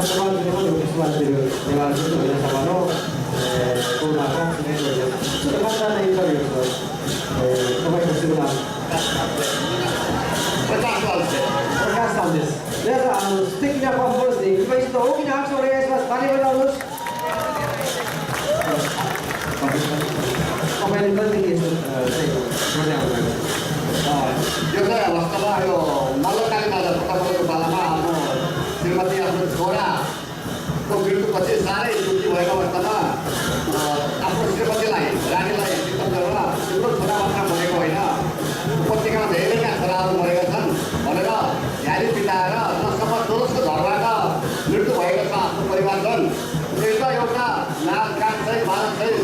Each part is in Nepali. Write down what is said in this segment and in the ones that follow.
fatto parte di modo che si parte della giornata del Savano con una conferenza sulla fatta nei periodo come è possibile Podcastです皆さん素敵なパフォーマンスで今一度大きな拍手をお願いしますありがとうございますKomen penting itu seperti apa? Yo saya वास्तवमा यो मल्लकालीमा तपाईँको पालामा आफ्नो श्रीमती आफ्नो छोराको मृत्युपछि साह्रै दुःखी भएको अवस्थामा आफ्नो श्रीमतीलाई रानीलाई चित्तन गरेर तिम्रो छोरा मात्र मरेको होइन उपत्यकामा धेरैका छोराहरू मरेका छन् भनेर झ्याली पिटाएर जसम्म दोस्रो घरबाट मृत्यु भएको छ आफ्नो परिवारजन एउटा नाचगान चाहिँ मानस चाहिँ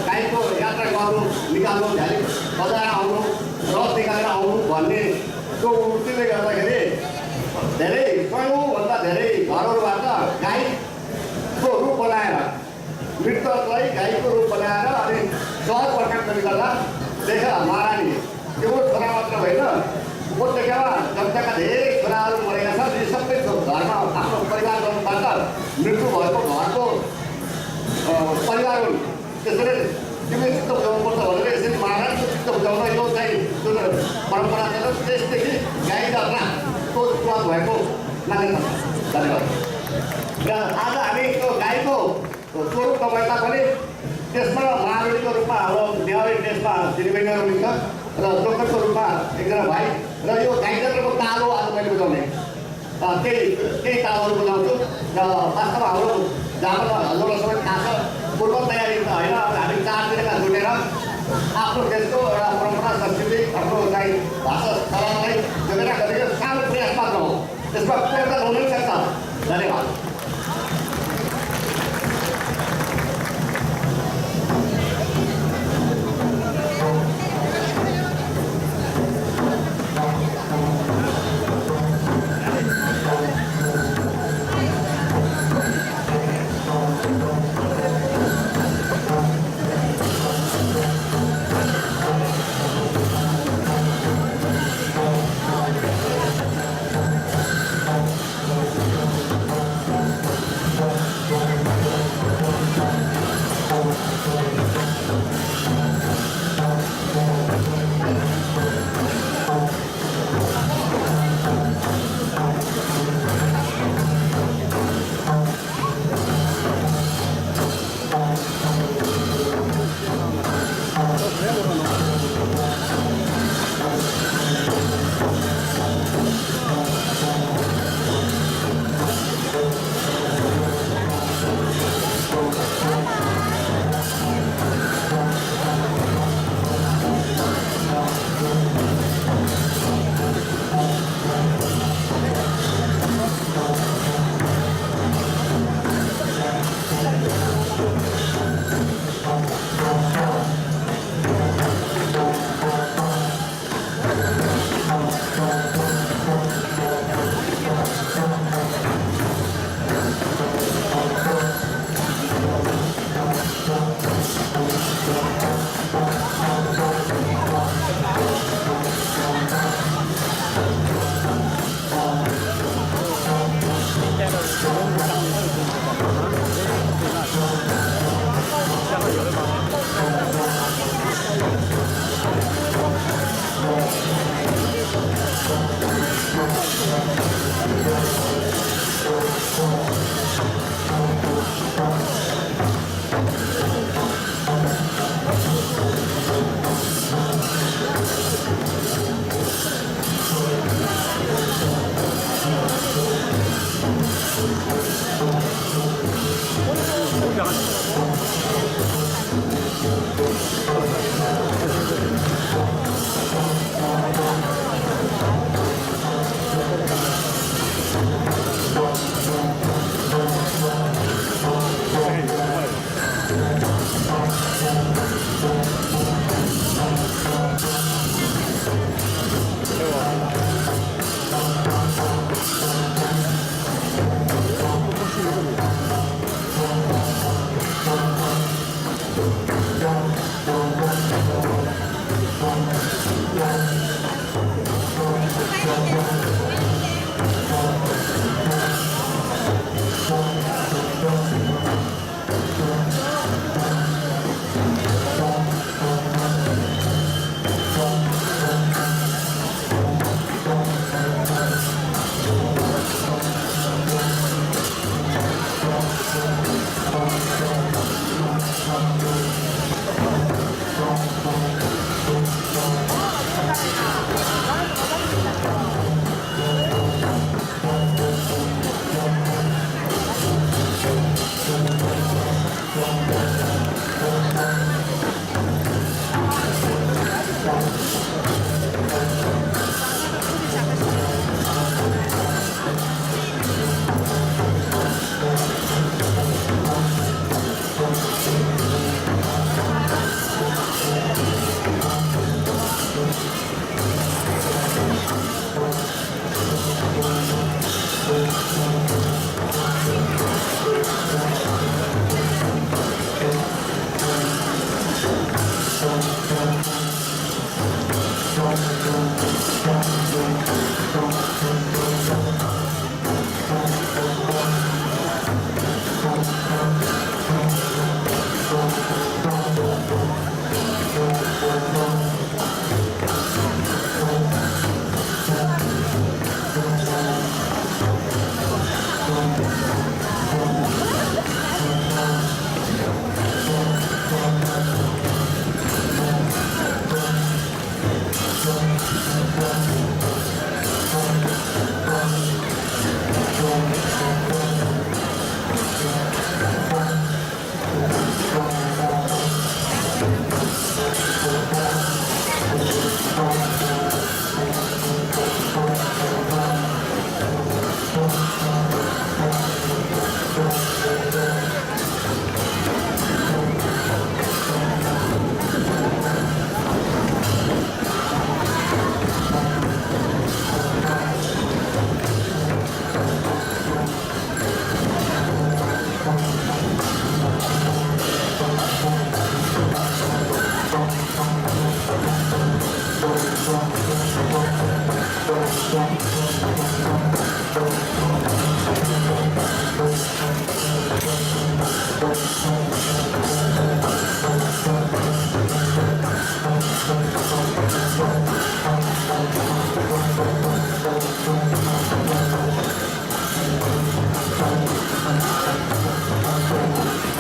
गाईको यात्रा गर्नु निकाल्नु झ्याली बजाएर आउनु रथ निकालेर आउनु भन्ने त्यो उक्तिले गर्दाखेरि धेरै कयौँभन्दा धेरै घरहरूबाट गाईको रूप बनाएर मृतकलाई गाईको रूप बनाएर अनि सहर प्रकाशले गर्दा देख महारानी त्यो छोरा मात्र होइन उपत्यकामा जनताका धेरै छोराहरू मरेका छन् यी सबै घरमा आफ्नो परिवारबाट मृत्यु भएको घरको परिवार हुन् त्यसरी तिमीले चित्त बुझाउनुपर्छ भनेर यसरी महाराजको चित्त बुझाउन यो चाहिँ जुन परम्परा छ त्यसदेखि गाई जात्राको सुरुवात भएको मान्यता छ धन्यवाद र आज हामी त्यो गाईको स्वरूप नभएता पनि त्यसमा महाबलीको रूपमा हाम्रो नेवारी देशमा दिदीबहिनीहरू हुन्छ र दोकरको रूपमा एकजना भाइ र यो गाई जात्राको तालो आज मैले बुझाउने केही तालहरू बुझाउँछु र वास्तवमा हाम्रो जापान हजुरलाई सबै थाहा छ पूर्व तयारी त होइन हामी 4 दिनका जुटेर आफ्नो देशको एउटा परम्परा संस्कृति आफ्नो चाहिँ भाषा कलालाई जोडेर गरेको सानो प्रयास मात्र हो त्यसमा पूर्णता हुनै सक्छ धन्यवाद Thank you.